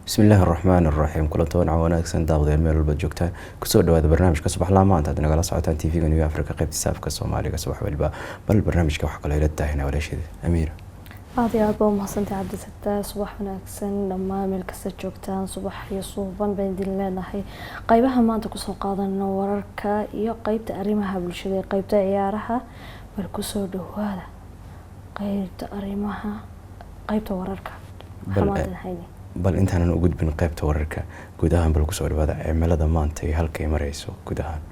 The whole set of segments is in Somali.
Bismillaahi raxmaani raxiim. Kulanti wacan wanaagsan daawadayaal, meel walbaad joogtaan, kusoo dhawaada barnaamijka Subaxlaa. Maanta aad nagala socotaan TV-ga New Africa qaybtiisa afka Soomaaliga subax waliba. Bal barnaamijka waxaa kaloo ila taahina walaasheeda Amiira. Aad iyo aad baa umahadsantahay, Cabdisataa. Subax wanaagsan dhammaan meel kasta joogtaan, subax iyo suuban baan idin leenahay. Qeybaha maanta kusoo qaadano wararka iyo qeybta arrimaha bulshada iyo qeybta ciyaaraha. Bal kusoo dhawaada qeybta arrimaha, qeybta wararka. Waxaa maanta hayne? Bal intaanan u gudbin qeybta wararka guud ahaan, bal kusoo dhawaada cimilada maanta iyo halkay mareyso guud ahaan.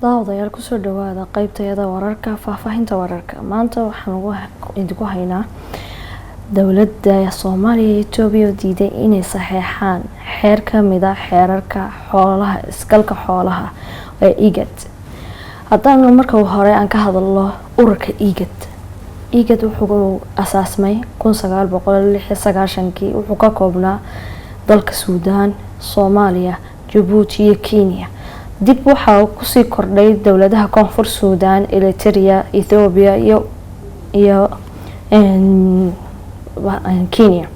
Daawadayaal, kusoo dhawaada qeybtayada wararka. Faahfaahinta wararka maanta waxaan idinku haynaa dowladda Soomaaliya iyo Itoobiya oo diiday inay saxeexaan xeer kamid a xeerarka xoolaha, isgalka xoolaha ee IGAD. Haddaan marka hore aan ka hadalno ururka IGAD, IGAD wuxuu asaasmay 1996-kii. Wuxuu ka koobnaa dalka Suudaan, Soomaaliya, Jabuuti iyo Kenya. Dib waxaa kusii kordhay dowladaha Koonfur Suudaan, Eritrea, Ethiopia iyo Kenya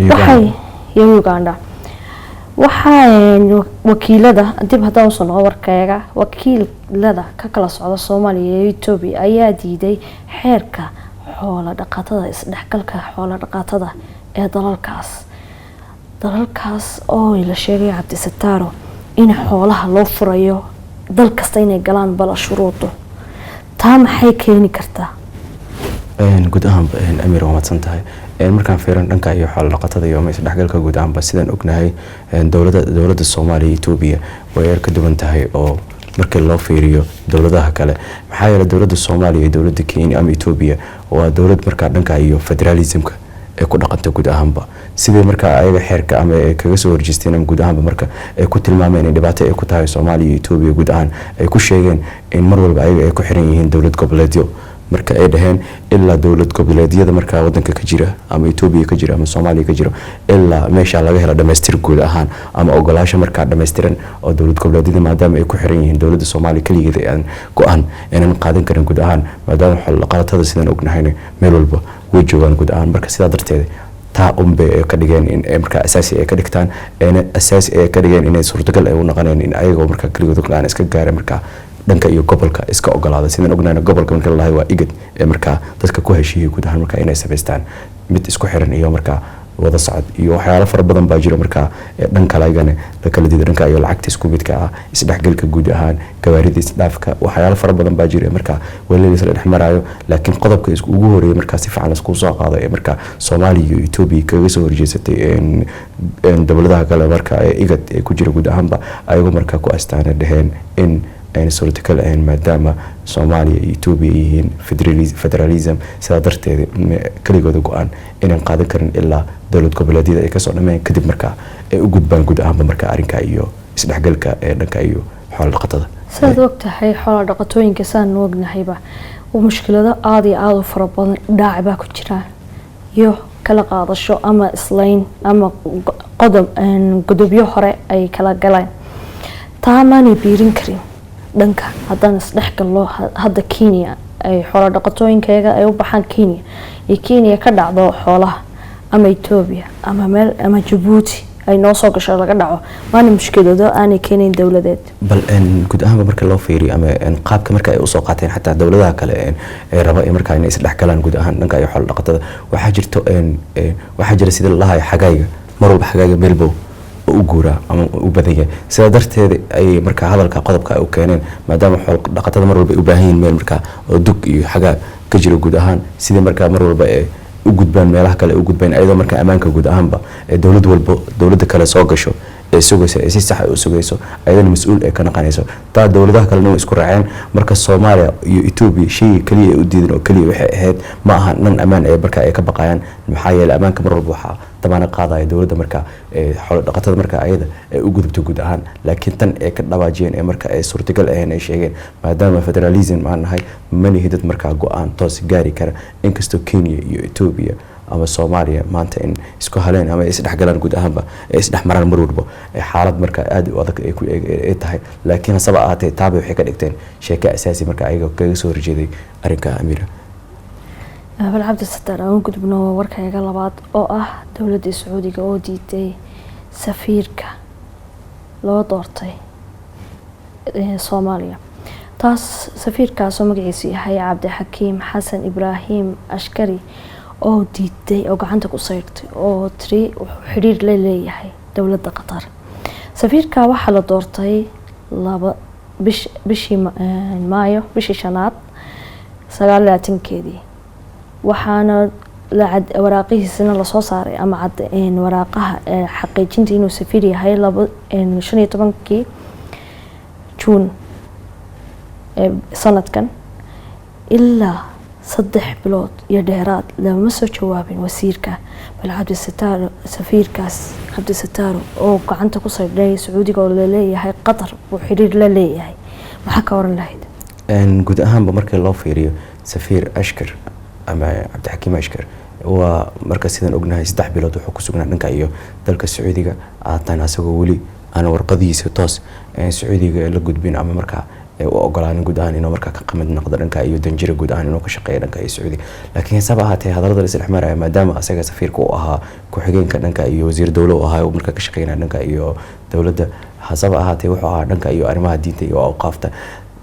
waxay iyo Uganda. Waxaa wakiilada, dib haddaan usoo noqo warkeega, wakiilada ka kala socda Soomaaliya iyo Ethiopia ayaa diiday xeerka xoola dhaqatada, isdhexgalka xoola dhaqatada ee dalalkaas oo la sheegay, Cabdisataaro, in xoolaha loo furayo dal kasta inay galaan bala shuruudo. Taa maxay keeni kartaa? Guud ahaanba, Amiir, waa mahadsan tahay. Markaan fiirin dhanka iyo xoola dhaqatada iyo ama isdhexgalka guud ahaanba, sidaan ognahay dowladda Soomaaliya iyo Etoobiya way yar ka duwan tahay oo markii loo fiiriyo dowladaha kale. Maxaa yeelay, dowladda Soomaaliya iyo dowladda Kenya ama Etoobiya waa dowlad markaa dhanka iyo federalismka ee ku dhaqanta guud ahaanba. Sidii markaa ayaga xeerka ama ay kaga soo horjeesteen ama guud ahaanba marka ay ku tilmaameen in dhibaato ay ku tahay Soomaaliya iyo Etoobiya guud ahaan, ay ku sheegeen in mar walba ayaga ay ku xiran yihiin dowlad goboleedyo, marka ay dhaheen ilaa dowlad goboleedyada markaa wadanka ka jira ama Etoobiya ka jira ama Soomaaliya ka jira, ilaa meesha laga helo dhamaystir guud ahaan ama ogolaasho markaa dhammaystiran oo dowlad goboleedyada, maadaama ay ku xiran yihiin dowladda Soomaaliya keligeed aan go-aan aynan qaadan karin guud ahaan, maadaama xoolo-dhaqatada sidaan ognahayna meel walba way joogaan guud ahaan. Marka sidaa darteed taa unbay ay ka dhigeen in ay markaa asaasi ay ka dhigtaan, eena asaasi ay ka dhigeen inay suurtagal ay u noqoneen in ayagoo markaa keligood go-aan iska gaaray, markaa dhanka iyo gobolka iska ogolaada. Sidaan ognahayna, gobolka marka lalahay waa IGAD ee markaa dadka ku heshiiyey guud ahaan markaa inay samaystaan mid isku xiran iyo markaa Wada socod iyo waxyaalo fara badan baa jira. Markaa dhan kale ayagana la kala diiday dhanka iyo lacagta isku midka ah, isdhexgalka guud ahaan, gawaarida isdhaafka, waxyaalo fara badan baa jira markaa weli la isla dhex maraayo. Laakiin qodobka ugu horeeyay markaa si fiican laiskugu soo qaado ee markaa Soomaaliya iyo Etoobiya kaga soo horjeesatay dowladaha kale marka ee IGAD ee ku jira guud ahaanba, ayagoo markaa ku astaana dheheen in ayna suurtagal ahayn maadaama Soomaaliya iyo Etoobiya ay yihiin federalism, sidaa darteed keligooda go-aan inaan qaadan karin ilaa dowlad goboleedyada ay kasoo dhameen, kadib markaa ay u gudbaan guud ahaanba marka arrinka iyo isdhexgalka ee dhanka iyo xoolo dhaqatada. Sidaad ogtahay, xoola dhaqatooyinka sidaan ognahayba mushkilado aada iyo aada u fara badan dhaac baa ku jira iyo kala qaadasho ama islayn ama qodob godobyo hore ay kala galeen. Taa maanay biirin karin dhanka haddaan isdhexgallo. Hadda Kenya ay xoola dhaqatooyinkayaga ay u baxaan Kenya iyo Kenya ka dhacdo xoolaha, ama Etoobiya ama meel ama Jabuuti ay noo soo gasho laga dhaco, maana mushkilado aanay keenayn dowladeed. Bal guud ahaanba marka loo fiiriyo ama qaabka marka ay usoo qaateen xataa dowladaha kale ee raba in markaa inay isdhexgalaan guud ahaan dhanka iyo xoolo dhaqatada, waxaa jirto waxaa jira sida la dhahayo xagaaga, mar walba xagaaga meelbow u guuraa ama u badan yahay. Sidaa darteed ay markaa hadalka qodobka ay u keeneen, maadaama xoolo dhaqatada mar walba ay u baahan yihiin meel markaa oo dug iyo xagaa ka jiro guud ahaan, sidii markaa mar walba ee u gudbaan meelaha kale u gudbaan, ayadoo markaa ammaanka guud ahaanba ee dowlad walbo dowladda kale soo gasho ee sugayso ee si sax u sugayso, ayadana mas-uul ay ka naqanayso. Taa dowladaha kalena way isku raaceen. Marka Soomaaliya iyo Etoobiya shayga keliya ay u diideen oo keliya waxay ahayd ma aha dhan ammaan ee marka ay ka baqayaan, maxaa yeelay ammaanka mar walba waxaa damaana qaadaya dowladda marka xoolo dhaqatada marka ayada ay u gudubto guud ahaan. Laakiin tan ay ka dhawaajiyeen ee marka ay suurtagal ahayn ay sheegeen, maadaama federalism aan nahay, manihi dad markaa go-aan toos gaari kara, inkastoo Kenya iyo Etoobiya ama Soomaaliya maanta in isku haleen ama ay isdhexgalaan guud ahaanba ay isdhexmaraan mar walba xaalad marka aada u adag ay tahay. Laakiin hasaba ahaatee, taabay waxay ka dhigteen sheeko asaasi marka ayaga kaga soo horjeeday arrinka, Amiira. Bal Cabdisataar, aan u gudubno warkayaga labaad oo ah dowladda Sacuudiga oo diiday safiirka loo doortay Soomaaliya. Taas safiirkaasoo magaciisu yahay Cabdixakiim Xasan Ibraahim Ashkari oo diiday oo gacanta ku sayrtay oo tiri wuxuu xidhiir la leeyahay dowladda Qatar. Safiirka waxaa la doortay laba bish bishii Maayo, bishii shanaad 29-keedii, waxaana waraaqihiisana lasoo saaray ama cad waraaqaha xaqiijinta inuu safiir yahay laba 15-kii Juun sanadkan. Ilaa 3 bilood iyo dheeraad lama soo jawaabin wasiirka. Bal Cabdisataar, safiirkaas Cabdisataar oo gacanta ku saydhay Sacuudiga oo laleeyahay Qatar buu xiriir la leeyahay, maxaa ka oran lahayd? Guud ahaanba marka loo fiiriyo safiir Ashkar ama Cabdixakiim Ashkar, waa marka sidaan ognahay 3 bilood wuxuu ku sugnaa dhanka iyo dalka Sacuudiga, haatan asagoo weli aan warqadihiisa toos Sacuudiga la gudbin ama markaa u ogolaanin guud ahaan inuu markaa ka qamid noqdo dhanka iyo danjira guud ahaan inuu ka shaqeeyo dhanka iyo Sacuudiga. Laakiin hasaba ahaatee, hadallada la isdhex maraya, maadaama asaga safiirka uu ahaa ku-xigeenka dhanka iyo wasiir dowlo uu ahaa markaa ka shaqeynaya dhanka iyo dowladda, hasaba ahaatee wuxuu ahaa dhanka iyo arrimaha diinta iyo awqaafta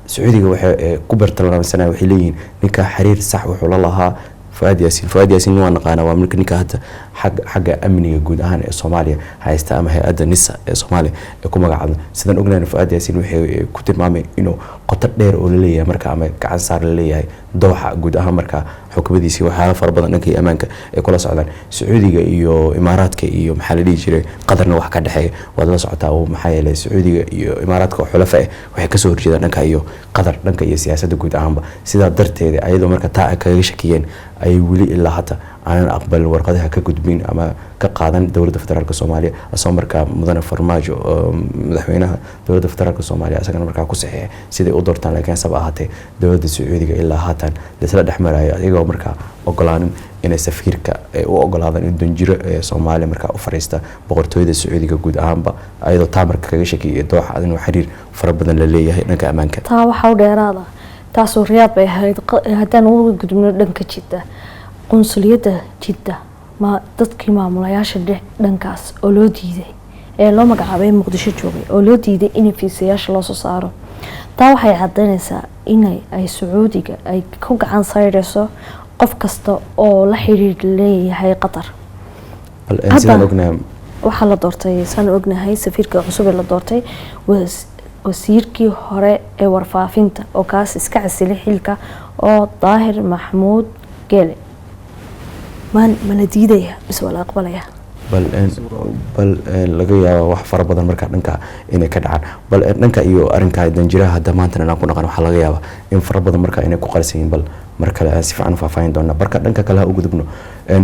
Sacuudiga, waxay ku bartilmaamsanaya, waxay leeyihiin ninka xiriir sax wuxuu la lahaa Fuaad Yaasiin. Fuaad Yaasiin waa naqaana, waa marka ninka hadda xagga amniga guud ahaan ee Soomaaliya haysta ama hay-adda NISA ee Soomaaliya ee ku magacaabna. Sidaan ognahay, Fuaad Yaasiin waxay ku tilmaamay inuu qoto dheer oo laleeyahay marka ama gacan saar laleeyahay Dooxa guud ahaan, marka xukuumadiisii waxyaalo fara badan dhanka iyo ammaanka ay kula socdaan. Sacuudiga iyo Imaaraadka iyo maxaa la dhihi jiray Qatarna wax ka dhexeeya waad la socotaa, oo maxaa yeelay Sacuudiga iyo Imaaraadka oo xulafa ah waxay kasoo horjeedaan dhanka iyo Qatar, dhanka iyo siyaasadda guud ahaanba. Sidaa darteed ayadoo marka taa ay kaga shakiyeen ayay weli ilaa hadda aanan aqbalin warqadaha ka gudbin ama ka qaadan dowladda federaalka Soomaaliya, asagoo markaa mudane Farmaajo oo madaxweynaha dowladda federaalka Soomaaliya isagana markaa ku saxiixay siday u doortaan. Laakiin hasaba ahaatee, dowladda Sacuudiga ilaa haatan laisla dhex marayo iyagoo markaa ogolaanin inay safiirka u ogolaadaan in danjiro ee Soomaaliya markaa u fariista boqortooyada Sacuudiga guud ahaanba, ayadoo taa marka kaga shakiyay Dooxa inuu xiriir fara badan la leeyahay dhanka ammaanka. Taa waxaa u dheeraada, taasoo Riyaad bay ahayd. Haddaan uga gudubno dhanka Jidda, qunsuliyadda Jidda ma dadkii maamulayaasha dhankaas oo loo diiday ee loo magacaabay Muqdisho joogay oo loo diiday in fiisayaasha loosoo saaro, taa waxay cadeynaysaa inay ay Sacuudiga ay ku gacan sayrayso qof kasta oo la xiriir leeyahay Qatar. Bal sidaan ognahay, Waxaa la doortay, saan ognahay, safiirka cusub ee la doortay wasiirkii hore ee warfaafinta oo kaas iska casilay xilka, oo Daahir Maxamuud Geele. Ma la diidaya mise waa la aqbalaya? Bal laga yaaba wax fara badan markaa dhanka inay ka dhacaan. Bal dhanka iyo arrinka danjiraha hadda maantana inaan ku dhaqan, waxaa laga yaabaa in fara badan markaa inay ku qarsan yihiin. Bal mar kale aan si fiican u faahfaahin doonaa. Marka dhanka kale ha u gudubno.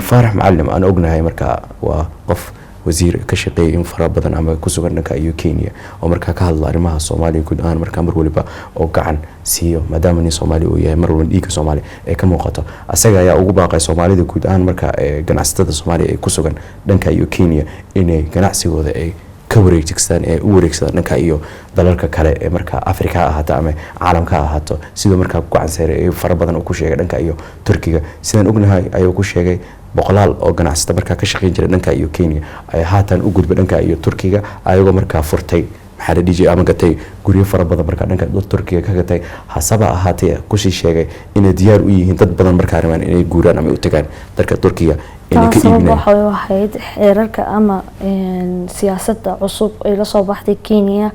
Faarax Macalim aan ognahay marka waa qof wasiir ka shaqeeyay in fara badan ama ku sugan dhanka iyo Kenya, oo markaa ka hadla arrimaha Soomaaliya guud ahaan, markaa mar waliba oo gacan siiyo, maadaama nin Soomaali uu yahay, mar walba dhiigga Soomaaliya ay ka muuqato. Asaga ayaa ugu baaqay Soomaalida guud ahaan marka ganacsatada Soomaaliya ee ku sugan dhanka iyo Kenya inay ganacsigooda ay ka wareegsadaan ee u wareegsadaan dhanka iyo dalalka kale ee markaa Afrika ha ahaato ama caalamka ha ahaato. Sidoo markaa ku gacan ee fara badan uu ku sheegay dhanka iyo Turkiga, sidaan ognahay ayuu ku sheegay boqolaal oo ganacsato markaa ka shaqeyn jiray dhanka iyo Kenya ay haatan u gudbay dhanka iyo Turkiga, ayagoo markaa furtay, maxaa la dhihi jiray, ama gatay guryo fara badan markaa dhanka Turkiga ka gatay. Hasaba ahaatee kusii sheegay inay diyaar u yihiin dad badan markaa rabaan inay guuraan ama u tagaan dalka Turkiga inay ka Taa sabab iibinayaan. Waxay u ahayd xeerarka ama siyaasadda cusub ay la soo baxday Kenya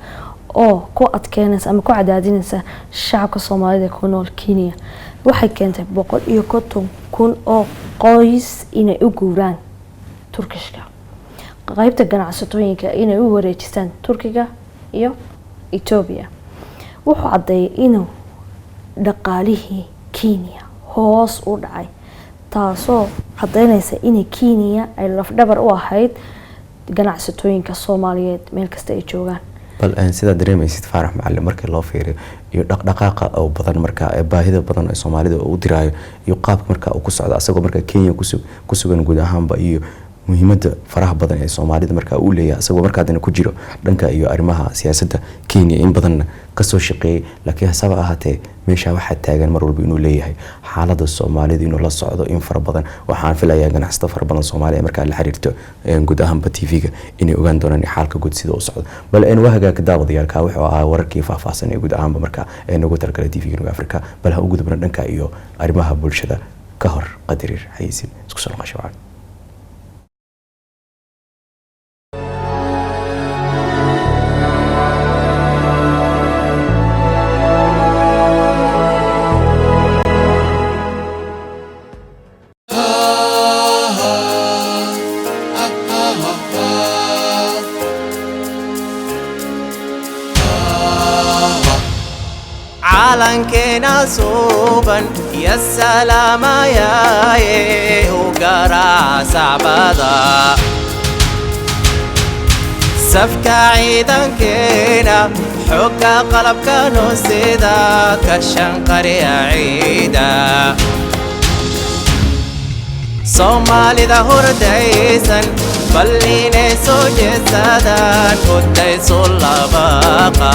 oo ku adkeynaysa ama ku cadaadinaysa shacabka Soomaalida ee ku nool Kenya. Waxay keentay 150,000 oo qoys inay u guuraan Turkishka, qaybta ganacsatooyinka inay u wareejistaan Turkiga iyo Ethiopia. Wuxuu caddeeyay inuu dhaqaalihii Kenya hoos u dhacay, taasoo caddeynaysa inay Kenya ay lafdhabar u ahayd ganacsatooyinka Soomaaliyeed meel kasta ay joogaan. Bal sidaad dareemaysid, Faarax Macalin markii loo fiiriyo iyo dhaqdhaqaaqa oo badan marka baahida badan ee Soomaalida uu u diraayo iyo qaabka marka uu ku socdo, asagoo marka Kenya ku sugan guud ahaanba, iyo muhiimadda faraha badan ee Soomaalida marka uu leeyahay, asagoo markaa haddana ku jiro dhanka iyo arrimaha siyaasadda Kenya in badanna kasoo shaqeeyay, laakiin hasaba ahaatee meesha waxaa taagan mar walba inuu leeyahay xaaladda Soomaalida inuu la socdo in fara badan. Waxaan filayaa ganacsato fara badan Soomaaliya markaa la xiriirto guud ahaanba TV-ga inay ogaan doonaan xaalka guud sida u socdo. Bal waa hagaag, daawadayaalka, wuxuu ahaa wararkii faahfaahsan ee guud ahaanba markaa ee nagu talagalay TV-ga Nuga Africa. Bal ha u gudubna dhanka iyo arrimaha bulshada ka hor qadariir xayeysiin. Isku soo noqosho wacan. Calankeena suuban iyo salaamayaaye u garaaca sacbada safka ciidankeena, xogga qalabka noosida ka shanqariya ciida. Soomaalida hurdaysan bal inay soo jeesadaan hudaysu labaqa.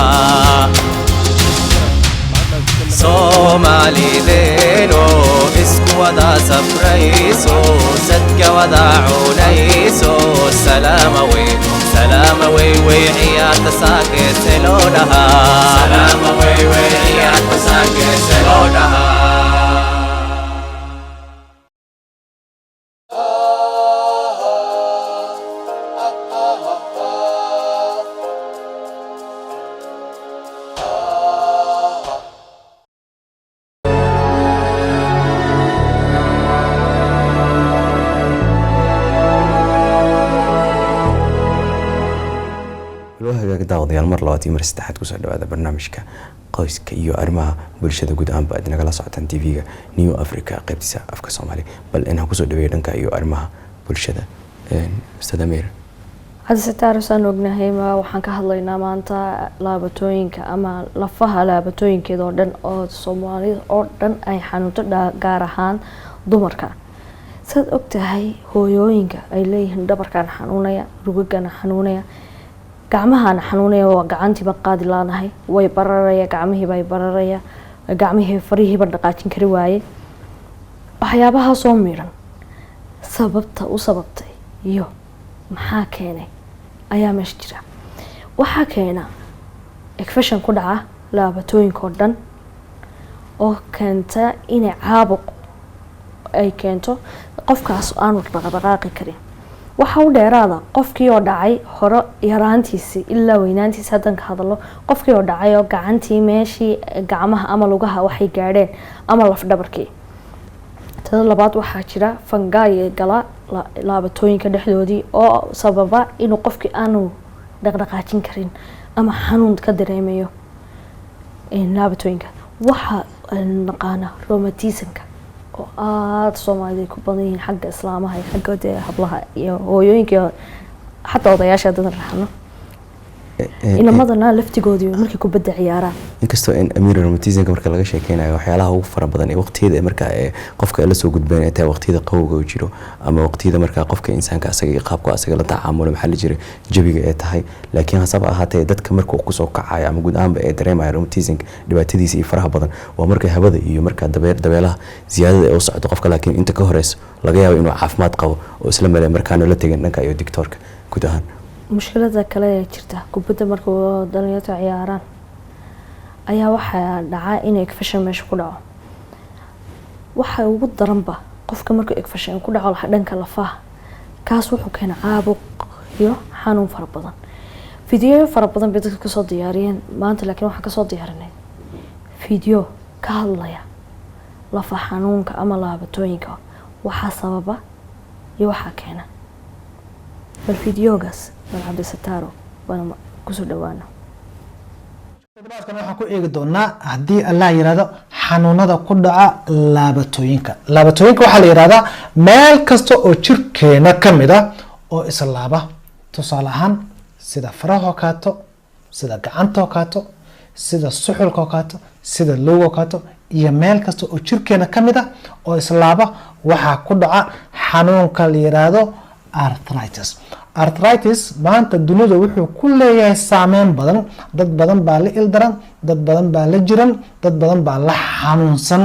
Soomaalideeno isku wada safrayso, sadka wada cunayso, salaama wey, salaama wey wey, ciyaarta saakeese loo dhahaa, salaama wey wey, ciyaarta saakeese loo dhahaa. Loo hagaaga, daawadayaal, mar labaad iyo mar saddexaad kusoo dhawaada barnaamijka qoyska iyo arrimaha bulshada guud ahaanba aad nagala socotaan TV-ga New Africa qaybtiisa afka Soomaaliya. Bal in ha kusoo dhaweeyo dhanka iyo arrimaha bulshada Ustaad Amiir. Cabdisataar, saan ognahay ma waxaan ka hadlaynaa maanta laabatooyinka ama lafaha laabatooyinkeeda oo dhan oo Soomaalida oo dhan ay xanuunto, gaar ahaan dumarka. Saad ogtahay, hooyooyinka ay leeyihiin dhabarkaan xanuunaya, rugagana xanuunaya, gacmahana xanuunaya, waa gacantiiba qaadi laanahay, way bararaya, gacmihiiba bararaya, gacmihii farihiiba dhaqaajin kari waaye. Waxyaabahaasoo miidhan sababta u sababtay iyo maxaa keenay ayaa meesha jira. Waxaa keena infection ku dhaca laabatooyinka oo dhan oo keenta inay caabuq ay keento, qofkaas aanu dhaqdhaqaaqi karin. Waxa u dheeraada qofkii oo dhacay hore yaraantiisii ilaa weynaantiisi, haddan ka hadalo, qofkii oo dhacay oo gacantii meeshii gacmaha ama lugaha waxay gaadheen ama lafdhabarkii. Tada labaad, waxaa jira fungi gala laabatooyinka dhexdoodii oo sababa inuu qofkii aanu dhaqdhaqaajin karin ama xanuun ka dareemayo laabatooyinka. Waxaa naqaana rheumatismka oo aada Soomaalida ay ku badan yihiin, xagga islaamaha iyo xagga dee hablaha iyo hooyooyinka iyo xataa odayaasha haddaan raxno, inamadana laftigoodii markay kubadda ciyaaraan. Inkastoo in Amir rheumatismka marka laga sheekeynayo, waxyaalaha ugu fara badan ee waqtiyada marka ee qofka ay la soo gudbeen ay tahay waqtiyada qabowga uu jiro ama waqtiyada markaa qofka insaanka asaga iyo qaabka asaga la tacaamulo, maxaa la jiray, jawiga ay tahay. Laakiin hasaba ahaatee, dadka marka uu kusoo kacayo ama guud ahaanba ee dareemaya rheumatismka dhibaatadiisa iyo faraha badan waa marka hawada iyo marka dabeelaha ziyaadada ay u socdo qofka. Laakiin inta ka horeyso laga yaabo inuu caafimaad qabo oo isla male markaana la tegin dhanka iyo doctorka guud ahaan. Mushkilada kale ee jirta, kubadda marka dhalinyarta ciyaaraan ayaa waxaa dhaca in infection meesha ku dhaco. Waxa ugu daranba qofka markuu infection ku dhaco dhanka lafaha, kaas wuxuu keenaa caabuq iyo xanuun fara badan. Fideoyo fara badan bay dadka kasoo diyaariyeen maanta, laakiin waxaan kasoo diyaarinay video ka hadlaya lafa xanuunka ama laabatooyinka, waxaa sababa iyo waxaa keena. Bal videogaas bal Cabdisataaro waana kusoo dhawaano. Toddobaadkan waxaan ku eegi doonaa, haddii Allah yirahdo, xanuunada ku dhaca laabatooyinka. Laabatooyinka waxaa la yihahdaa meel kasta oo jirkeena ka mid a oo islaaba, tusaale ahaan sida farahoo kaato, sida gacantoo kaato, sida suxulkoo kaato, sida lowgoo kaato, iyo meel kasta oo jirkeena ka mid ah oo islaaba waxaa ku dhaca xanuunka la yiraahdo arthritis. Arthritis maanta dunida wuxuu ku leeyahay saameyn badan. Dad badan baa la ildaran, dad badan baa la jiran, dad badan baa la xanuunsan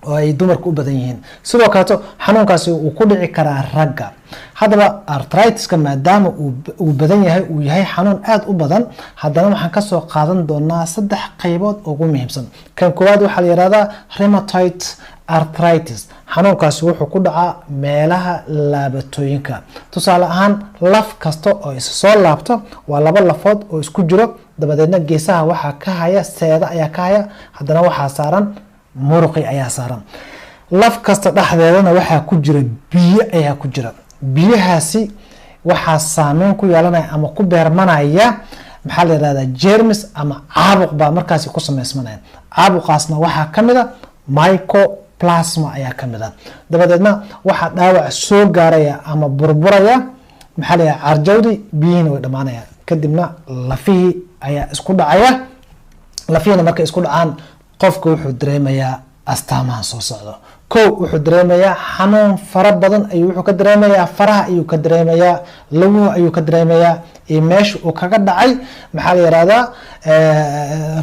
oo ay dumarku u badan yihiin. Sidoo kaleeto xanuunkaasi uu ku dhici karaa ragga. Haddaba arthritiska maadaama uu badan yahay, uu yahay xanuun aada u badan, haddana waxaan kasoo qaadan doonaa saddex qaybood ugu muhiimsan. Kan koowaad waxaa la yihahdaa rheumatoid arthritis. Xanuunkaasi wuxuu ku dhacaa meelaha laabatooyinka. Tusaale ahaan, laf kasta oo is soo laabto waa laba lafood oo isku jiro, dabadeedna geesaha waxaa ka haya seeda ayaa ka haya, haddana waxaa saaran muruqi ayaa saaran. Laf kasta dhexdeedana waxaa ku jira biyo ayaa ku jira. Biyahaasi waxaa saameyn ku yeelanaya ama ku beermanaya, maxaa la yihahdaa, germs ama caabuq baa markaasi ku sameysmanaya. Caabuqaasna waxaa kamid a mycoplasma ayaa kamid a. Dabadeedna waxaa dhaawac soo gaaraya ama burburaya, maxaa la yihahda, carjawdi, biyihiina way dhamaanaya. Kadibna lafihii ayaa isku dhacaya. Lafihiina markay isku dhacaan, qofka wuxuu dareemayaa astaamaha soo socdo. Kow, wuxuu dareemayaa xanuun fara badan ayuu wuxuu ka dareemayaa faraha ayuu ka dareemayaa, luguhu ayuu ka dareemayaa iyo meesha uu kaga dhacay, maxaa la yihahdaa,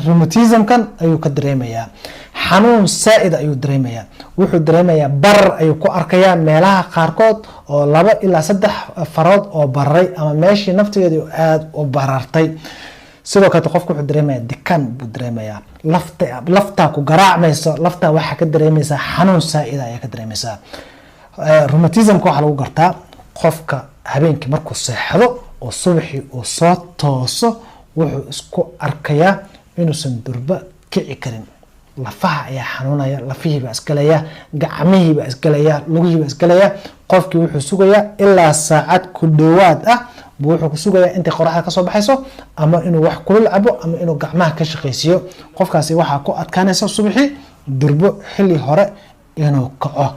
rheumatismkan ayuu ka dareemayaa. Xanuun saa-id ayuu dareemayaa. Wuxuu dareemayaa barar ayuu ku arkayaa meelaha qaarkood oo 2 ilaa 3 farood oo bararay ama meeshii naftigeeda aada u barartay. Sidoo kaleeto qofku wuxuu dareemayaa dikan buu dareemayaa. Lafta laftaa ku garaacmayso, laftaa waxaa ka dareemaysaa xanuun saa-ida ayaa ka dareemaysaa. Rheumatismka waxaa lagu gartaa qofka habeenkii markuu seexdo oo subaxii uu soo tooso, wuxuu isku arkayaa inuusan durba kici karin. Lafaha ayaa xanuunaya, lafihiibaa isgalaya, gacmihiibaa isgalaya, lugihiibaa isgalaya. Qofkii wuxuu sugayaa ilaa saacad ku dhowaad ah buu wuxuu ku sugayaa intay qoraxda kasoo baxayso, ama inuu wax kulul cabo ama inuu gacmaha ka shaqaysiiyo. Qofkaasi waxaa ku adkaanaysa subaxii durbo xilli hore inuu kaco.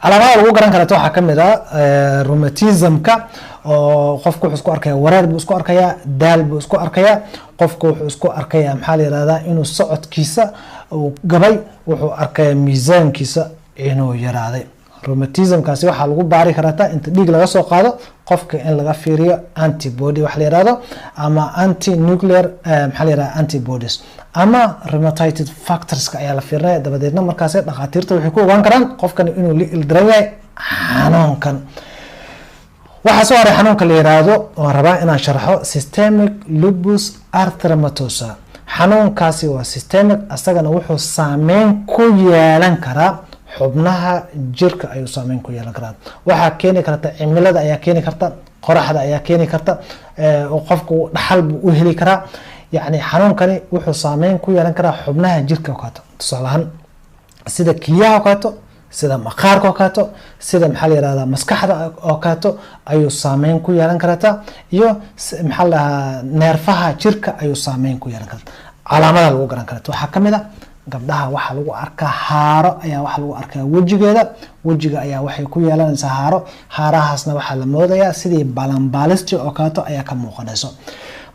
Calaamadaha lagu garan kareeto waxaa kamid ah rheumatismka oo qofku wuxuu isku arkaya wareer buu isku arkayaa, daal buu isku arkayaa. Qofku wuxuu isku arkayaa, maxaa la yihahdaa, inuu socodkiisa uu gabay. Wuxuu arkayaa miisaankiisa inuu yaraaday. Rheumatismkaasi waxaa lagu baari karataa inta dhiig laga soo qaado qofka in laga fiiriyo antibody wax la yihahdo ama anti nuclear, maxaa la yihahda, antibodies ama rheumatoid factorska ayaa la fiirinaya. Dabadeedna markaasi dhakhaatiirta waxay ku ogaan karaan qofkan inuu la ildaran yahay xanuunkan. Waxaa soo haray xanuunka la yiraahdo waan rabaa inaan sharxo, systemic lupus erythematosa. Xanuunkaasi waa systemic, asagana wuxuu saameyn ku yeelan karaa Xubnaha jirka ayuu saameyn ku yeelan karaa. Waxaa keeni karta cimilada ayaa keeni karta, qoraxda ayaa keeni karta, qofku dhaxal buu u heli karaa. Yacni xanuunkani wuxuu saameyn ku yeelan karaa xubnaha jirka oo kaleeto, tusaale ahaan sida keliyaha oo kaleeto, sida maqaarka oo kaleeto, sida, maxaa la yirahdaa, maskaxda oo kaleeto ayuu saameyn ku yeelan kartaa, iyo maxaa la dhahaa, neerfaha jirka ayuu saameyn ku yeelan karta. Calaamadaha lagu garan karta waxaa kamid ah gabdhaha waxaa lagu arkaa haaro ayaa waxaa lagu arkaa wejigeeda. Wejiga ayaa waxay ku yeelanaysaa haaro. Haarahaasna waxaa la moodayaa sidii balanbaalistii oo kaleeto ayaa ka muuqanayso.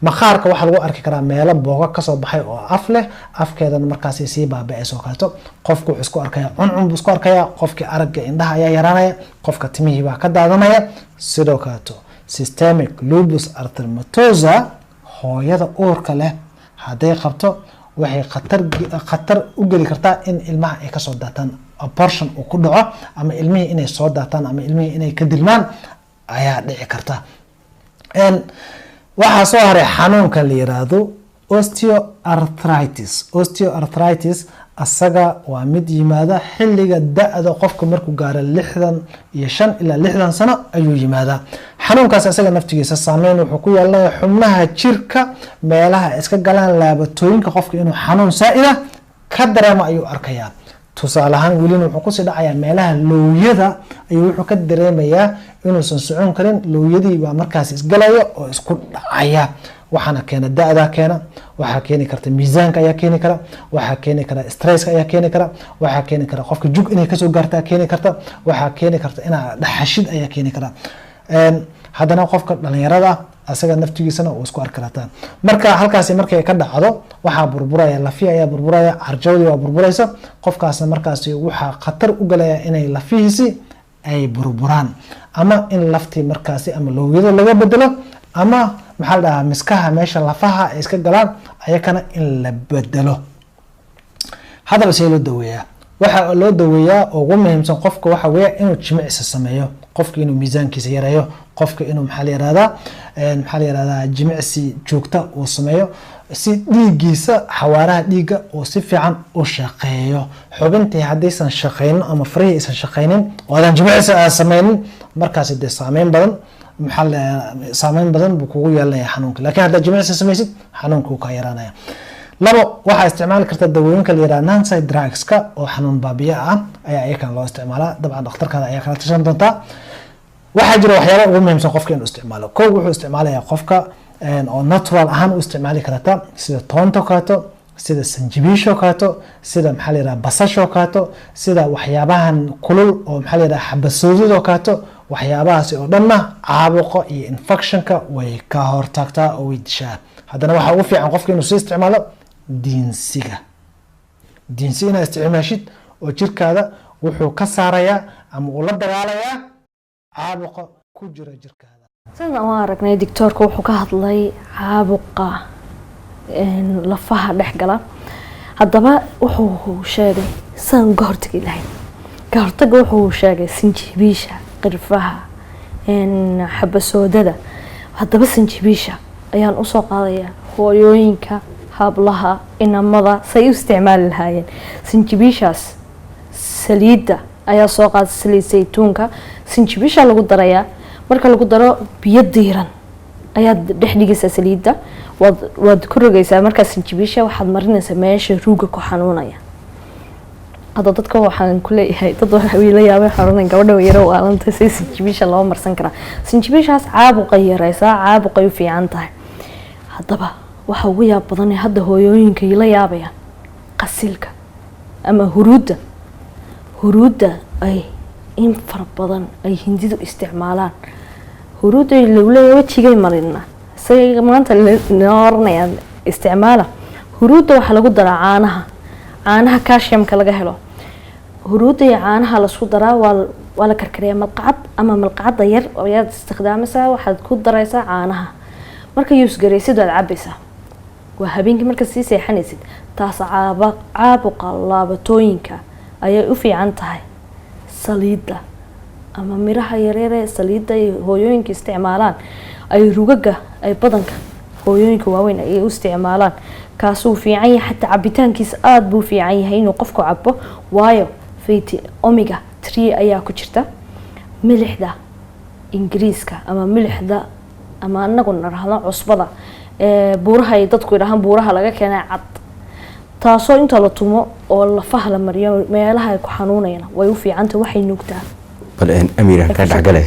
Maqaarka waxaa lagu arki karaa meelo booga kasoo baxay oo af leh, afkeedana markaasi sii baaba-ayso oo kaleeto. Qofku wuxuu isku arkaya cuncun buu isku arkaya. Qofkii aragga indhaha ayaa yaraanaya, qofka timihii baa ka daadanaya. Sidoo kaleeto systemic lupus erythematosa hooyada uurka leh hadday qabto, waxay khatar u geli kartaa in ilmaha ay kasoo daataan, abortion uu ku dhaco, ama ilmihii inay soo daataan, ama ilmihii inay ka dilmaan ayaa dhici karta. Waxaa soo haray xanuunka la yiraahdo osteoarthritis. Osteoarthritis asaga waa mid yimaada xilliga da-da qofka markuu gaaro 65 ilaa 60 sano ayuu yimaadaa xanuunkaas. Asaga naftigiisa saameyn wuxuu ku yeelanaya xubnaha jirka, meelaha iska galaan laabatooyinka. Qofka inuu xanuun saa-ida ka dareemo ayuu arkayaa. Tusaale ahaan, welina wuxuu kusii dhacayaa meelaha lowyada ayuu wuxuu ka dareemayaa inuusan socon karin. Lowyadii baa markaas isgalaya oo isku dhacaya. Waxaana keena da-da keena, waxaa keeni karta miisaanka ayaa keeni kara, waxaa keeni kara stresska ayaa keeni kara, waxaa keeni kara qofka jug inay kasoo gaarta keeni karta, waxaa keeni karta inaa dhaxashid ayaa keeni kara. Haddana qofka dhalinyarada asaga naftigiisana uu isku arki kartaa. Marka halkaasi markay ka dhacdo, waxaa burburaya lafihi ayaa burburaya, carjawdii waa burburaysa. Qofkaasna markaasi waxaa khatar u galaya inay lafihiisi ay burburaan, ama in laftii markaasi ama lowyada laga bedelo, ama, maxaa la dhahaa, miskaha meesha lafaha ay iska galaan ayakana in la bedelo. Haddaba see loo daweeyaa? Waxaa loo daweeyaa oo ugu muhiimsan qofka waxa weeya inuu jimicsi sameeyo, qofka inuu miisaankiisa yareeyo, qofka inuu, maxaa la yirahdaa, jimicsi joogta uu sameeyo si dhiiggiisa, xawaaraha dhiigga uu si fiican u shaqeeyo. Xubintii haddaysan shaqeynin ama farihii aysan shaqeynin oo aadan jimicsi aad sameynin, markaasi dee saameyn badan, maxaa la saameyn badan buu kugu yeelanaya xanuunka. Laakiin haddaad jimicsi samaysid, xanuunka wuu kaa yaraanaya. Labo, waxaa isticmaali karta dawooyinka la yiraahdo NSAID drugska oo xanuun baabiya ah ayaa iyakan loo isticmaalaa. Dabcan dhakhtarkaada ayaa kala tashan doontaa. Waxaa jira waxyaaba ugu muhiimsan qofka inuu isticmaalo. Kow, wuxuu isticmaalayaa qofka oo natural ahaan u isticmaali karata sida toonta kaleeto, sida sanjibiisha oo kaleeto, sida, maxaa la yiraha, basasha oo kaleeto, sida waxyaabahan kulul oo, maxaa la yiraha, xabasoodida oo kaleeto. Waxyaabahaasi oo dhanna caabuqa iyo infectionka way ka hortagtaa oo way dishaa. Haddana waxaa ugu fiican qofka inuu sii isticmaalo diinsiga. Diinsi inaad isticmaashid oo jirkaada wuxuu ka saarayaa ama uu la dagaalayaa caabuqa ku jira jirkaada. Sidaan u aragnay, doctoorka wuxuu ka hadlay caabuqa lafaha dhex gala. Haddaba wuxuu sheegay sidaan uga hortagi lahayn. Ka hortaga wuxuu sheegay sinjibiisha, qirfaha, xabasoodada. Haddaba sinjibiisha ayaan usoo qaadayaa hooyooyinka, hablaha, inamada say u isticmaali lahaayeen sinjibiishaas. Saliidda ayaa soo qaada, saliid saytuunka sinjibiisha lagu darayaa. Marka lagu daro, biyo diiran ayaad dhex dhigaysaa saliidda, waad ku rogaysaa. Markaa sinjibiisha waxaad marinaysaa meesha ruuga ku xanuunaya. Hadda dadka waxaan ku leeyahay, dad waxay la yaabay, waxaan oranay gabadha yaro waalanta, si sinjibiisha loo marsan karaa? Sinjibiishaas caabuqay yareysaa, caabuqay u fiican tahay. Haddaba waxa ugu yaab badan ee hadda hooyooyinka la yaabayaan qasilka ama huruudda. Huruudda ay in fara badan ay Hindidu isticmaalaan, huruudda lagu leeyahay wejigay marina, isaga maanta noo oranayaan isticmaala huruudda. Waxaa lagu daraa caanaha, caanaha calciumka laga helo. Huruudda iyo caanaha lasku daraa, waa la karkariyaa. Malqacad ama malqacadda yar ayaad istikdaamaysaa, waxaad ku daraysaa caanaha. Marka use garaysid, waad cabaysaa, waa habeenkii marka sii seexanaysid. Taas caabuqa laabatooyinka ayay u fiican tahay. Saliidda ama miraha yaryar ee saliidda ay hooyooyinka isticmaalaan, ay rugaga ay badanka hooyooyinka waaweyn ay u isticmaalaan, kaasuu fiican yahay. Xataa cabitaankiisa aada buu fiican yahay inuu qofku cabo, waayo Fatty omega 3 ayaa ku jirta. Milixda Ingiriiska ama milixda ama anagu nirahdo cusbada ee buuraha ay dadku yidhahaan buuraha laga keenay cad, taasoo inta la tumo oo lafaha la mariyo meelaha ay ku xanuunayaan way u fiicanta, waxay nuugtaa. Bal Amiira, ka dhexgale.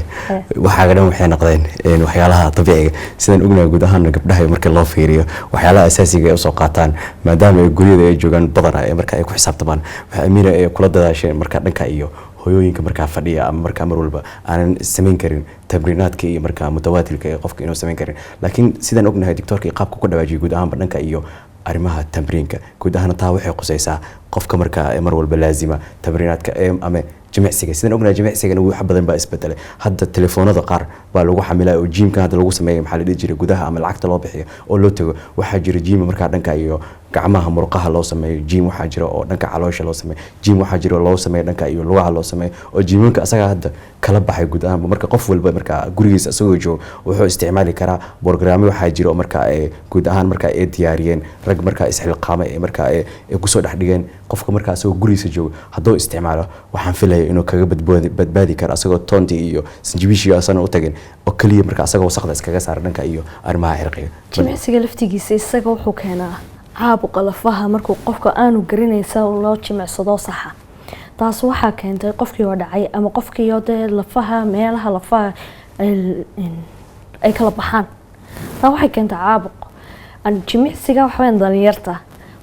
Waxaaga dhan waxay noqdeen waxyaalaha dabiiciga. Sidaan ognahay, guud ahaan gabdhaha marka loo fiiriyo waxyaalaha asaasiga ay usoo qaataan, maadaama ay guryada ay joogaan badanaa ee marka ay ku xisaabtamaan, waxay Amiira ay kula dadaasheen marka dhanka iyo hooyooyinka markaa fadhiya ama markaa mar walba aanan samayn karin tamriinaadka iyo markaa mutawaatilka ee qofka inuu samayn karin. Laakiin sidaan ognahay, doctorka iyo qaabka ku dhawaajiyay guud ahaanba dhanka iyo arrimaha tamriinka guud ahaan, taa waxay qusaysaa qofka markaa mar walba laazima tamriinaadka ama jimicsiga. Sidaan ognahay, jimicsigana wax badan baa isbedelay. Hadda telefoonada qaar baa lagu xamilaa oo gymka hadda lagu sameeyo, maxaa la dhihi jiray, gudaha ama lacagta loo bixiyo oo loo tago. Waxaa jira gym markaa dhanka iyo gacmaha murqaha loo sameeyo, gym waxaa jira oo dhanka caloosha loo sameeyo, gym waxaa jira oo loo sameeyo dhanka iyo lugaha loo sameeyo, oo gymanka asaga hadda kala baxay guud ahaanba. Marka qof walba markaa gurigiisa isagoo joogo wuxuu isticmaali karaa borogaraamyo waxaa jira oo markaa ay guud ahaan markaa ay diyaariyeen rag markaa isxilqaamay ee markaa ay kusoo dhex dhigeen. Qofka markaa isagoo gurigiisa joogo hadduu isticmaalo, waxaan filaya inuu kaga badbaadi karo asagoo toonti iyo sanjibiishiga asana u tagin oo keliya markaa asagoo wasaqda iskaga saara dhanka iyo arrimaha cirqiga. Jimicsiga laftigiisa isaga wuxuu keenaa caabuqa lafaha markuu qofka aanu garanaysa loo jimicsado saxa. Taas waxaa keentay qofkii oo dhacay ama qofkii oo dee lafaha, meelaha lafaha ay kala baxaan, taa waxay keentay caabuq. Jimicsiga waxaweyaan dhalinyarta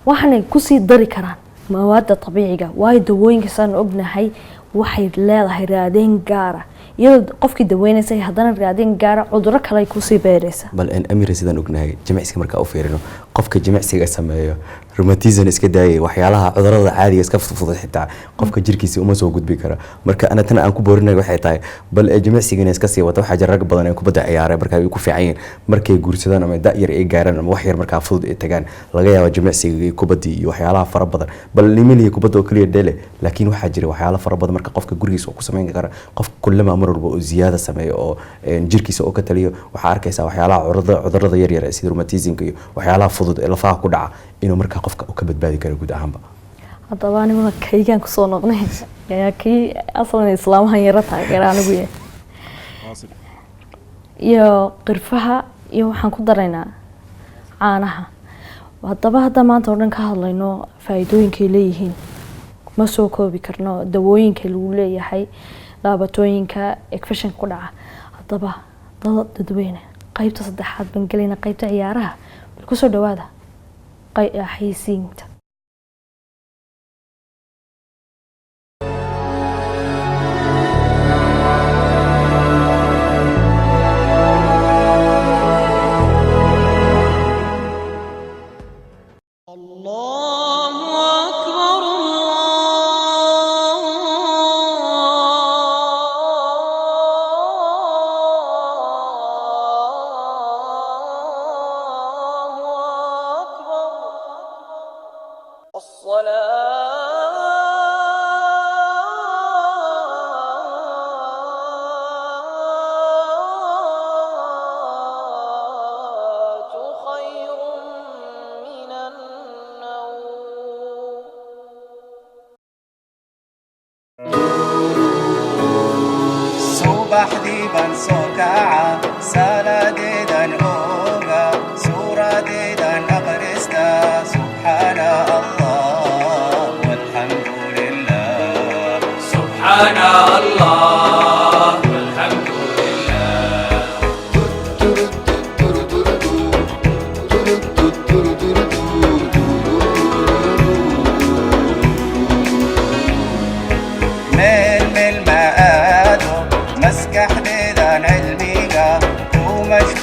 waxaanay kusii dari karaan mawaadda dabiiciga, waayo dawooyinka saan ognahay waxay leedahay raadeyn gaara, iyadoo qofkii daweynaysa haddana raadeyn gaara cuduro kale ay kusii beeraysa. Bal Amira, sidaan ognahay, jimicsiga markaa u fiirino, qofka jimicsiga sameeyo rheumatism iska daayay, waxyaalaha cudurada caadiga iska fudfudud xitaa qofka jirkiisa uma soo gudbi karo. Marka ana tan aan ku boorinay waxay tahay bal ee jimicsigana iska sii wata. Waxaa jira rag badan ee kubadda ciyaaray marka ay ku fiican yihiin, markay guursadaan ama da' yar ay gaaraan ama wax yar markaa fudud ay tagaan, laga yaabo jimicsiga iyo kubaddii iyo waxyaalaha fara badan. Bal nimalihi kubadda oo keliya dhele, laakiin waxaa jira waxyaalo fara badan marka qofka gurigiisa uu ku samayn kara. Qof kullama mar walba oo ziyaada sameeyo oo jirkiisa oo ka taliyo, waxaa arkaysaa waxyaalaha cudurada yar yar ee sida rheumatismka iyo waxyaalaha fudud ee lafaha ku dhaca inuu markaa qofka uu ka badbaadi karo guud ahaanba. Haddaba aniguna kaygaan kusoo noqnay ayaa kii asalan islaamahan yaro taageera anigu yahay iyo qirfaha iyo waxaan ku daraynaa caanaha. Haddaba hadda maanta oo dhan ka hadlayno faa'iidooyinkay leeyihiin, ma soo koobi karno dawooyinka lagu leeyahay laabatooyinka infection ku dhaca. Haddaba dadweyne, qaybta saddexaad baan gelayna, qaybta ciyaaraha. Bal kusoo dhawaada xayeysiinta. الله أكبر. الله أكبر. الصلاة خير من النوم. Subaxdii baan soo kaca, salaadeedan ooga, suuradeedan aqrista, subxaana Allah walxamdu lilah. سبحان الله والحمد لله. Meel meel ma aado, maskaxdeedan cilmiga ku mashquul.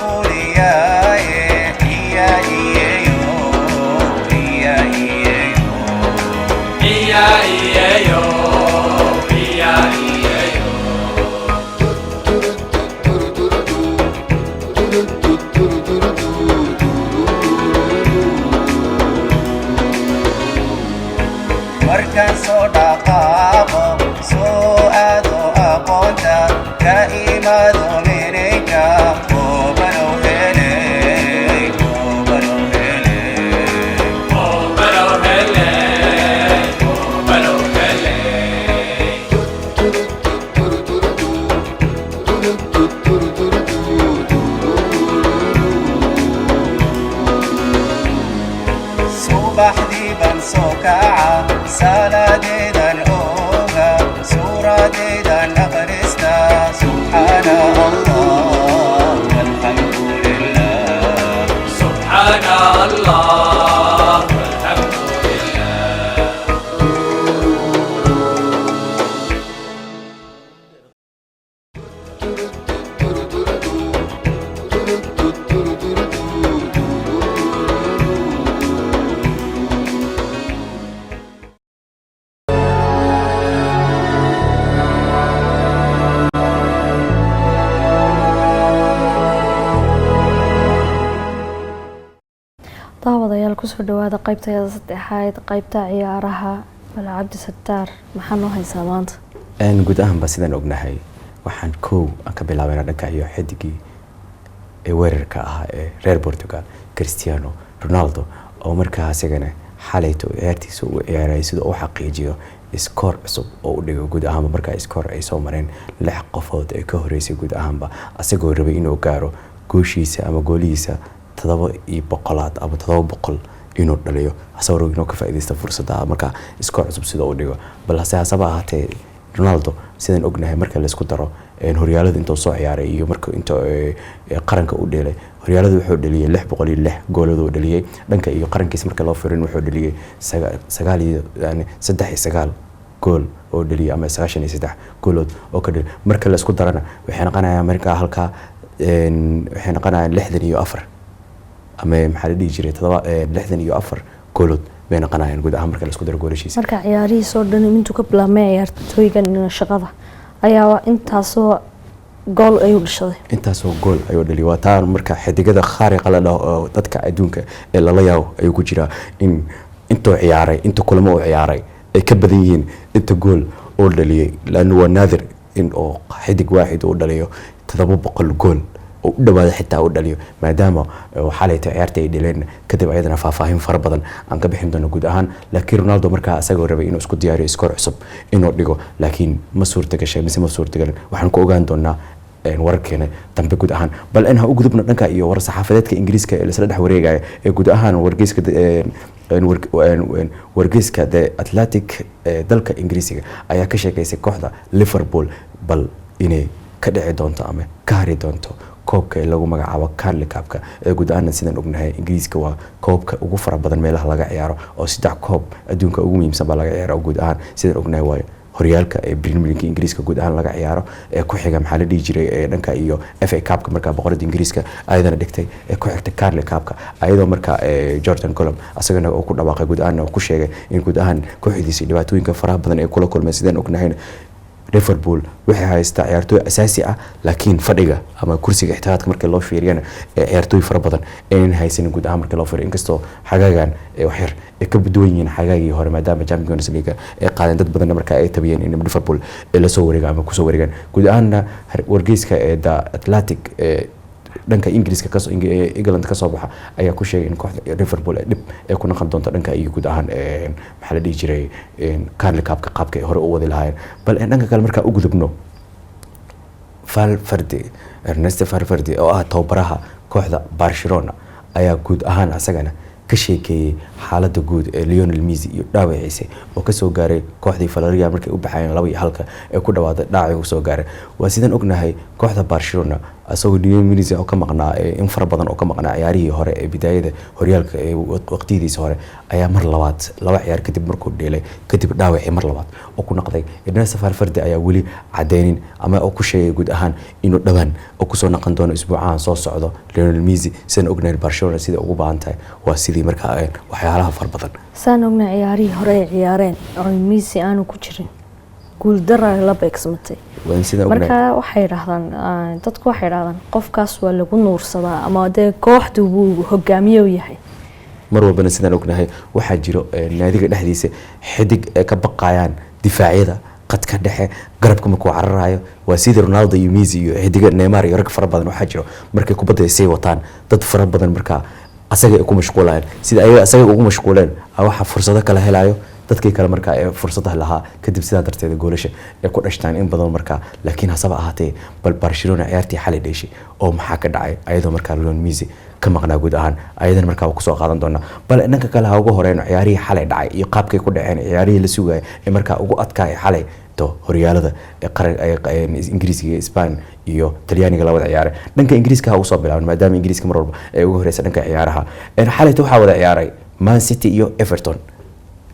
Subaxdii baan soo kaca, salaadeedan ooga, suuradeedan akhrista. Subxaana Allah, walxamdu lilah. سبحان الله والحمد لله. Daawadayaal, kusoo dhawaada qeybtayada saddexaad, qeybta ciyaaraha. Bal Cabdi Sataar, maxaa noo haysaa maanta? Guud ahaanba sidaan ognahay, waxaan kow aan ka bilaabayna dhanka iyo xidigii ee weerarka ahaa ee reer Portugal, Cristiano Ronaldo, oo markaa isagana xalayto ciyaartiisa uu ciyaarayay sida uu xaqiijiyo iskoor cusub oo u dhigo guud ahaanba markaa iskoor ay soo mareen lix qofood ee ka horeysay guud ahaanba, asagoo rabay inuu gaaro gooshiisa ama goolihiisa 700aad ama 700 inuu dhaliyo, asagoo rabay inuu ka faa'iidaysto fursadda markaa iskoor cusub sida uu dhigo. Balse hasaba ahaatee, Ronaldo sidaan ognahay marka laisku daro horyaalada intuu soo ciyaaray iyo marka inta qaranka u dheelay, horyaalada wuxuu dhaliyay 606 goolad uu dhaliyay. Dhanka iyo qarankiisa marka loo firin, wuxuu dhaliyay sagaal iyo yani 39 gool oo dhaliyay ama 93 goolood oo ka dhaliyay. Marka la isku darana waxay noqonayaan markaa halkaa waxay noqonayaan 64 ama maxaa la dhihi jiray 64 goolood bay noqonayaan guud ahaan marka la isku daro goolashiisa. Marka ciyaarihiisoo dhan intuu ka bilaabmay ciyaartooygan shaqada ayaa intaasoo gool ayuu dhashaday. Intaasoo gool ayuu dhaliyay. Waa taa marka xidigada khaariqa la dhaho oo dadka adduunka ee lala yaabo ayuu ku jiraa, in intuu ciyaaray, inta kulamo uu ciyaaray ay ka badan yihiin inta gool uu dhaliyay, laanna waa naadir in oo xidig waaxid uu dhaliyo 700 gool oo u dhawaada xitaa u dhaliyo, maadaama xalayta ciyaarta ay dhileen kadib ayadana faahfaahin fara badan aan ka bixin doono guud ahaan. Laakiin Ronaldo markaa isagoo rabay inuu isku diyaariyo iskoor cusub inuu dhigo, laakiin ma suurta gashay mise ma suurtagalin, waxaan ku ogaan doonaa wararkeena dambe guud ahaan. Bal in ha u gudubno dhanka iyo war saxaafadeedka Ingiriiska ee laisla dhex wareegaya ee guud ahaan wargeyska wargeyska The Athletic ee dalka Ingiriisiga ayaa ka sheekeysay kooxda Liverpool bal inay ka dhici doonto ama ka hari doonto koobka ee lagu magacaabo Carling Cup-ka ee guud ahaan sidaan ognahay Ingiriiska waa koobka ugu fara badan meelaha laga ciyaaro, oo saddex koob adduunka ugu muhiimsan baa laga ciyaaro. Guud ahaan sidaan ognahay waayo horyaalka ee Premier League Ingiriiska guud ahaan laga ciyaaro, ee ku xiga maxaa la dhihi jiray ee dhanka iyo FA Cup-ka markaa boqorada Ingiriiska ayadana dhigtay, ee ku xigta Carling Cup-ka, ayadoo markaa Jurgen Klopp asagana uu ku dhawaaqay guud ahaan oo ku sheegay in guud ahaan kooxdiisa dhibaatooyinka faraha badan ee kula kulmay. Sidaan ognahayna, Liverpool waxay haystaa ciyaartooy asaasi ah, laakiin fadhiga ama kursiga ixtiraadka marka loo fiiriyana ee ciyaartooy fara badan aynan haysanin guud ahaan marka loo fiiriyo, inkastoo xagaagan ee wax yar ay ka duwan yihiin xagaagii hore, maadaama Champions League ay qaadeen, dad badanna marka ay tabiyeen in Liverpool ay la soo wareegaan ama kusoo wareegaan. Guud ahaanna wargeyska ee The Athletic ee dhanka Ingiriiska kasoo England kasoo baxa ayaa ku sheegay in kooxda Liverpool ay dhib ay ku noqon doonto dhanka iyo guud ahaan maxaa la dhihi jiray Carling Cup-ka qaabka ay hore u wadi lahaayeen. Bal dhanka kale markaa u gudubno, Valverde, Ernesto Valverde oo ah tababaraha kooxda Barcelona, ayaa guud ahaan asagana ka sheekeeyey xaaladda guud ee Lionel Messi iyo dhaawaciisa oo kasoo gaaray kooxdii Villarreal markay u baxayeen 2-1 ee ku dhawaaday dhaawaci uu soo gaaray. Waa sidaan ognahay kooxda Barcelona asagoo Lionel Messi oo ka maqnaa in fara badan oo ka maqnaa ciyaarihii hore ee bidaayada horyaalka ee waqtiyadiisa hore, ayaa mar labaad laba ciyaar kadib markuu dheelay kadib dhaawacii mar labaad oo ku noqday. Ernesto Valverde ayaa weli cadeynin ama oo ku sheegay guud ahaan inuu dhawaan oo kusoo noqon doono isbuucahan soo socdo Lionel Messi. Sidaan ognahay, Barcelona sida ugu baahan tahay waa sidii markaa waxyaalaha fara badan. Saan ogna, ciyaarihii hore ay ciyaareen oo Messi aanu ku jirin, guuldara la beegsmatay. Waa sidaan ognahay. Marka waxay yidhaahdaan dadku waxay yidhahdaan qofkaas waa lagu nuursadaa ama dee kooxdu buu hogaamiye u yahay. Mar walbana sidaan ognahay waxaa jiro naadiga dhexdiisa xidig ay ka baqayaan difaacyada, qadka dhexe, garabka markuu cararayo, waa sidii Ronaldo iyo Messi iyo xidiga Neymar iyo rag fara badan. Waxaa jiro markay kubadda ay sii wataan dad fara badan markaa asaga ay ku mashquulayaan, sida ayaga asaga ugu mashquuleen waxaa fursado kala helayo dadkii kale markaa ee fursadaha lahaa kadib, sidaa darteed goolasha ay ku dhashtaan in badan markaa. Laakiin hasaba ahaatee, bal Barcelona ciyaartii xalay dheeshay oo maxaa ka dhacay ayadoo markaa Lionel Messi Ka maqnaa guud ahaan ayadana markaa waa kusoo qaadan doonaa. Bal dhanka kale ha ugu horeyno ciyaarihii xalay dhacay iyo qaabkay ku dhaceen, ciyaarihii la sugayay ee markaa ugu adkaaya xalay to horyaalada ee qaran ee Ingiriiska iyo Spain iyo Talyaaniga la wada ciyaaray. Dhanka Ingiriiska ha ugu soo bilaaban, maadaama Ingiriiska mar walba ay ugu horeysa dhanka ciyaaraha. Xalayta waxaa wada ciyaaray Man City iyo Everton,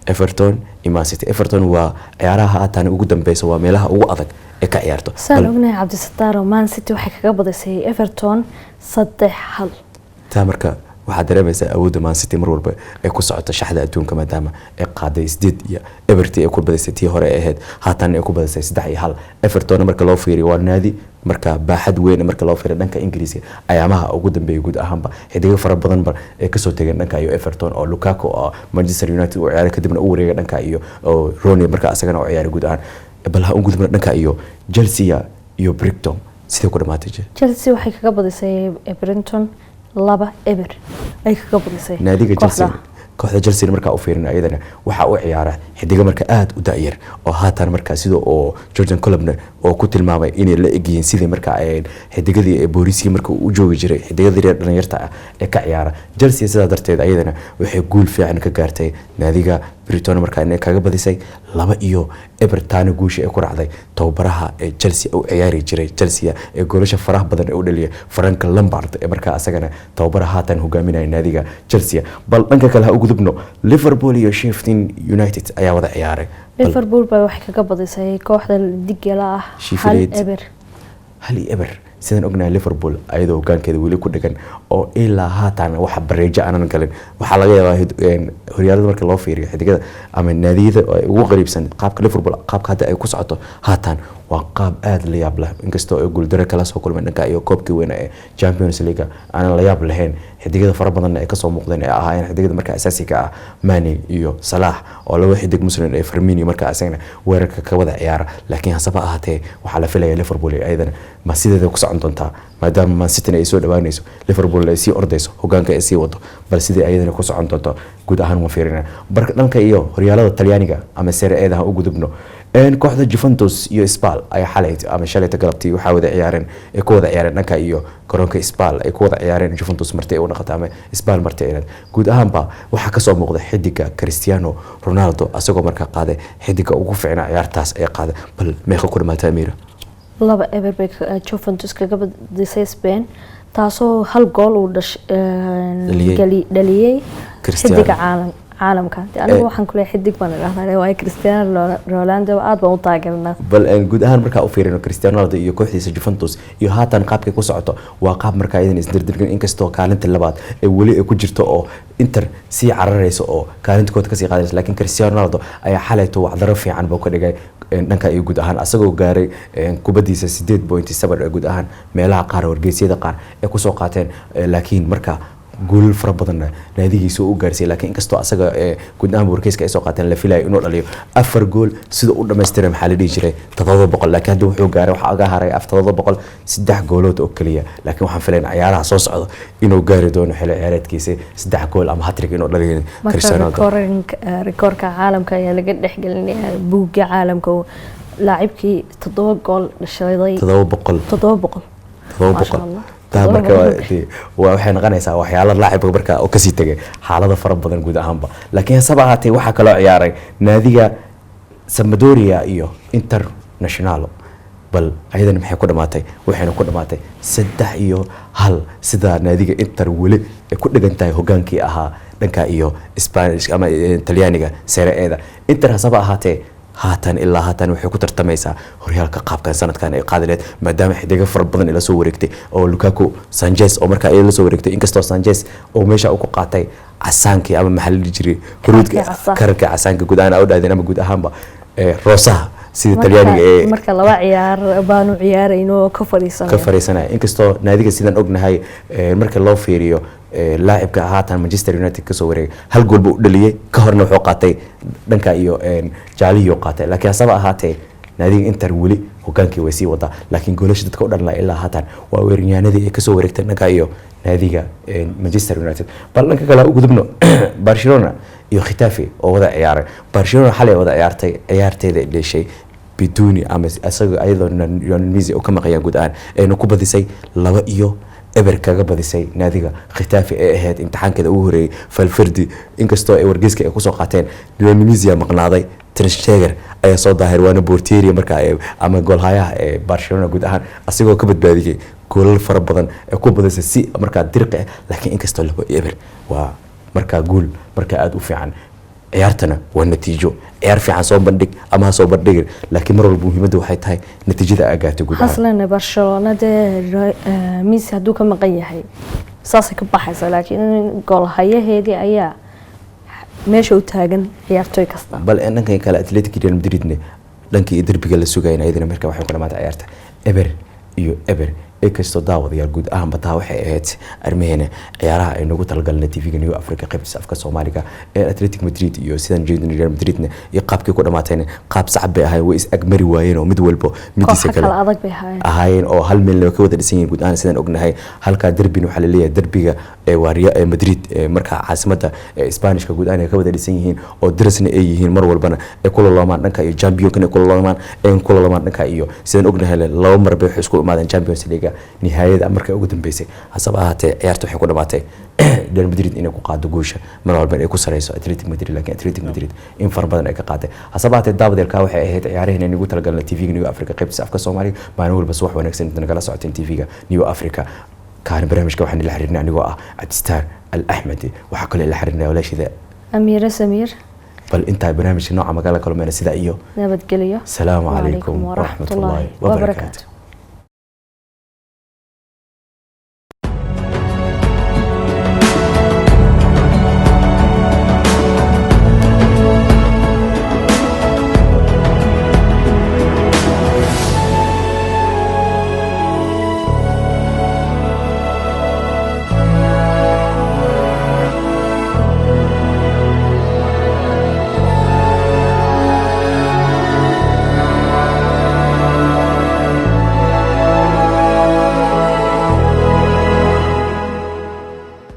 Everton iyo Man City. Everton waa ciyaaraha haatan ugu dambeysa, waa meelaha ugu adag ee ka ciyaarto. Saan ognahay, Cabdisataaro, Man City waxay kaga badisay Everton 3-1. Taa marka waxaad dareemaysaa awoodda Man City mar walba ay ku socoto shaxda adduunka, maadaama ay qaaday 8-0 tii ay ku badisay tii hore ay ahayd, haatan ay ku badisay 3-1. Everton marka loo fiiriyo waa naadi marka baaxad weyn marka loo fiiriyo dhanka Ingiriiska. Ayaamaha ugu dambeeyay guud ahaanba xidigo fara badan ba ay kasoo tageen dhanka iyo Everton, oo Lukaku oo Manchester United u ciyaaray kadibna u wareegay dhanka iyo oo Rooney marka asagana u ciyaaray guud ahaan. Bal ha u gudubna dhanka iyo Chelsea iyo Brighton, sidee ku dhamaatay? Chelsea waxay kaga badisay Brighton 2-0 ay kaga badisay. Naadiga kooxda. Chelsea, kooxda Chelsea markaa u fiirin, ayadana waxaa u ciyaara xidigo marka aada u da'yar oo haatan markaa sida oo Jurgen Kloppna oo ku tilmaamay inay la egyihiin sidii markaa ay xidigadii ee booliskii marka uu u joogi jiray, xidigadii reer dhalinyarta ah ee ka ciyaara Chelsea. Sidaa darteed ayadana waxay guul fiican ka gaartay naadiga Brighton, markaa inay kaga badisay 2-0. Taana guusha ay ku raacday tababaraha ee Chelsea u ciyaari jiray Chelsea ee goolasha faraha badan ee u dhaliyay, Frank Lampard, ee markaa asagana tababara haatan hogaaminaya naadiga Chelsea. Bal dhanka kale ha u gudubno, Liverpool iyo Sheffield United ayaa wada ciyaaray. Liverpool baa waxay kaga badisay kooxda digala ah hal Sheffield. eber. 1-0. Sidaan ognahay, Liverpool ayadoo hogaankeeda weli ku dhigan oo ilaa haatan waxa bareejo aanan galin, waxaa laga yaabaa horyaalada marka loo fiiriyo xidigada ama naadiyada ay ugu qariibsan qaabka Liverpool, qaabka hadda ay ku socoto haatan waa qaab aada la yaab leh, inkastoo ay guuldaro kala soo kulmeen dhanka iyo koobkii weyn ee Champions League aanan la yaab lahayn, xidigada fara badanna ay kasoo muuqdeen ee ahaayeen xidigada marka asaasiga ah, Mane iyo Salah oo laba xidig muslim ee Firmino marka isagana weerarka ka wada ciyaara. Laakiin hasaba ahaatee waxaa la filaya Liverpool ayadana ma sideeda ku socon doontaa, maadaama Man City ay soo dhawaanayso, Liverpool ay sii ordayso, hogaanka ay sii wado. Bal sidii ayadana ku socon doonto guud ahaan waan fiirinaa. Barka dhanka iyo horyaalada Talyaaniga ama Serie A ha u gudubno. Kooxda Juventus iyo Spal ay xalay ama shalayta galabtii waxaa wada ciyaareen, ay ku wada ciyaareen dhanka iyo garoonka Spal ay ku wada ciyaareen. Juventus marti ay u dhaqatay ama Spal marti ay guud ahaanba waxaa kasoo muuqda xidiga Cristiano Ronaldo, asagoo markaa qaaday xidiga ugu fiicnaa ciyaartaas ay qaaday. Bal meeqa ku dhamaatay, Amira? 2-0 bay Juventus kaga badisay Spain, taasoo hal gool uu Dhaliyey. dhaliyey Cristiano. xidiga caalamka. Dee anigu waxaan kuleeyahay xidig baan idhahdaa, waayo Cristiano Ronaldo aad baan u taageernaa. Bal guud ahaan markaa u fiirino Cristiano Ronaldo iyo kooxdiisa Juventus iyo haatan qaabkay ku socoto, waa qaab markaa iyadan isdirdirgan, inkastoo kaalinta labaad ee weli ay ku jirto oo Inter sii cararayso oo kaalinta kood kasii qaadayso, laakiin Cristiano Ronaldo ayaa xalayto wacdaro fiican buu ka dhigay dhanka iyo guud ahaan, asagoo gaaray kubadiisa 8.7 ee guud ahaan meelaha qaar wargeysyada qaar ay kusoo qaateen. Laakiin marka guulal fara badanna naadigiisa uu u gaarsiiyey, laakiin inkastoo asaga guud ahaan wargeyska ay soo qaateen la filayo inuu dhaliyo afar gool sida u dhammaystiray, maxaa la dhihi jiray, 700, laakiin hadda wuxuu gaaray, waxaa aga haray af 703 goolood oo keliya. Laakiin waxaan filayn ciyaaraha soo socda inuu gaari doono xilli ciyaareedkiisa saddex gool ama hat-trick inuu dhaliyo Marka Cristiano Ronaldo. Rikoorka caalamka ayaa laga dhexgelinayaa buugga caalamka oo laacibkii toddoba gool dhashaday. 700. 700. Todoba Maasha boqol. Allah. Taa Todoba marka boqol. Waa waxay noqonaysaa waxyaalo laacibka marka oo kasii tegay xaalado fara badan guud ahaanba. Laakiin hasaba ahaatee waxaa kaloo ciyaaray naadiga Sampdoria iyo Internazionale. Bal ayadana maxay ku dhamaatay? Waxayna ku dhamaatay 3-1, sida naadiga Inter weli ay ku dhigan tahay hogaankii ahaa dhanka iyo Spanish ama Talyaaniga Serie A-da. Inter hasaba ahaatee haatan ilaa haatan waxay ku tartamaysaa horyaalka qaabkan sanadkan ay qaadi lahayd, maadaama xidigo fara badan ay la soo wareegtay oo Lukaku, Sanchez oo markaa ay la soo wareegtay, inkastoo Sanchez oo meesha uu ku qaatay casaankii ama maxaa la dhihi jiray, huruudka. Casaan. Kararka casaanka guud ahaan u dhahdeen ama guud ahaanba roosaha sida Talyaaniga ee Marka laba ciyaar baanu ciyaarayno oo ka fadhiisanaya. Ka fariisanaya, inkastoo naadiga sidaan ognahay marka loo fiiriyo laacibka haatan Manchester United kasoo wareegay hal gool buu u dhaliyey, ka horna wuxuu qaatay dhanka iyo jaalihii uu qaatay. Laakiin hasaba ahaatee naadiga Inter weli hogaankii way sii wadaa, laakiin goolasha dadka u dhalnaa ilaa haatan waa weeraryahanadii ay kasoo wareegtay dhanka iyo naadiga Manchester United. Bal dhanka kale ha u gudubno, Barcelona iyo Getafe oo wada ciyaaray. Barcelona xalay wada ciyaartay, ciyaarteeda ay dheeshay biduni ama isaga ayadoo Lionel Messi oo ka maqayaan guud ahaan, ayna ku badisay 2 iyo eber kaga badisay naadiga Getafe ee ahayd imtixaankeeda ugu horeeyay. Valverde, inkastoo ay wargeyska ay kusoo qaateen Lionel Messi maqnaaday, Ter Stegen ayaa soo daahir, waana portieri markaa ama goolhayaha ee Barcelona guud ahaan, asigoo ka badbaadiyey goolal fara badan ee ku badisay si markaa dirqi ah. Laakiin inkastoo 2-0 waa markaa guul markaa aada u fiican, ciyaartana waa natiijo. Ciyaar fiican soo bandhig ama ha soo bandhigin, laakiin mar walba muhiimadda waxay tahay natiijada aa gaartay guud ahaan. Haslana Barcelona dee Messi hadduu ka maqan yahay saasay ka baxaysa, laakiin goolhayaheedii ayaa meesha u taagan ciyaartooy kasta. Bal dhankan kale Athletic Real Madridne dhankii derbiga la sugayna, iyadana marka waxay ku dhamaatay ciyaarta 0-0. Inkastoo daawadayaal guud ahaanba taa waxay ahayd arrimaheena ciyaaraha ay nagu talagalnay TV-ga New Africa qaybtiisa afka Soomaaliga ee Athletic Madrid iyo sidaan jeedin Real Madridna iyo qaabkii ku dhamaatayna, qaab sacab bay ahayn, way is agmari waayeen oo mid walbo midiisa kooxo kale kala adag bay ahaayeen. Ahaayeen oo hal meel ka wada dhisan yihiin guud ahaan sidaan ognahay. Halkaa derbin waxaa laleeyahay derbiga ee waa ee Madrid ee markaa caasimadda ee Isbaanishka guud ahaan ay ka wada dhisan yihiin oo darasna ay yihiin, mar walbana ay kula loomaan dhanka iyo championkan ay kula loomaan, ay kula loomaan dhanka iyo sidaan ognahay laba mar bay waxay isku imaadeen Champions League nihaayada markay ugu dambeysay. Hasaba ahaatee ciyaarta waxay ku dhamaatay Real Madrid inay ku qaado guusha, mar walba ay ku sareyso Athletic Madrid, laakiin Athletic Madrid in fara badan ay ka qaaday. Hasaba ahaatee daawadeelka waxay ahayd ciyaaraheen inagu talagalnay TV-ga New Africa qaybtiisa afka Soomaaliga. Maalin walba subax wanaagsan inta nagala socoteen TV-ga New Africa. Kaani barnaamijka waxaan ila xiriirnay anigoo ah Cabdistaar Al Axmedi, waxaa kaloo ila xiriirnay walaashida Amiire Samiir. Bal intaa barnaamijka nooca magala kulmeyna, sidaa iyo nabadgelyo. Salaamu calaykum waraxmatullaahi wabarakaatu.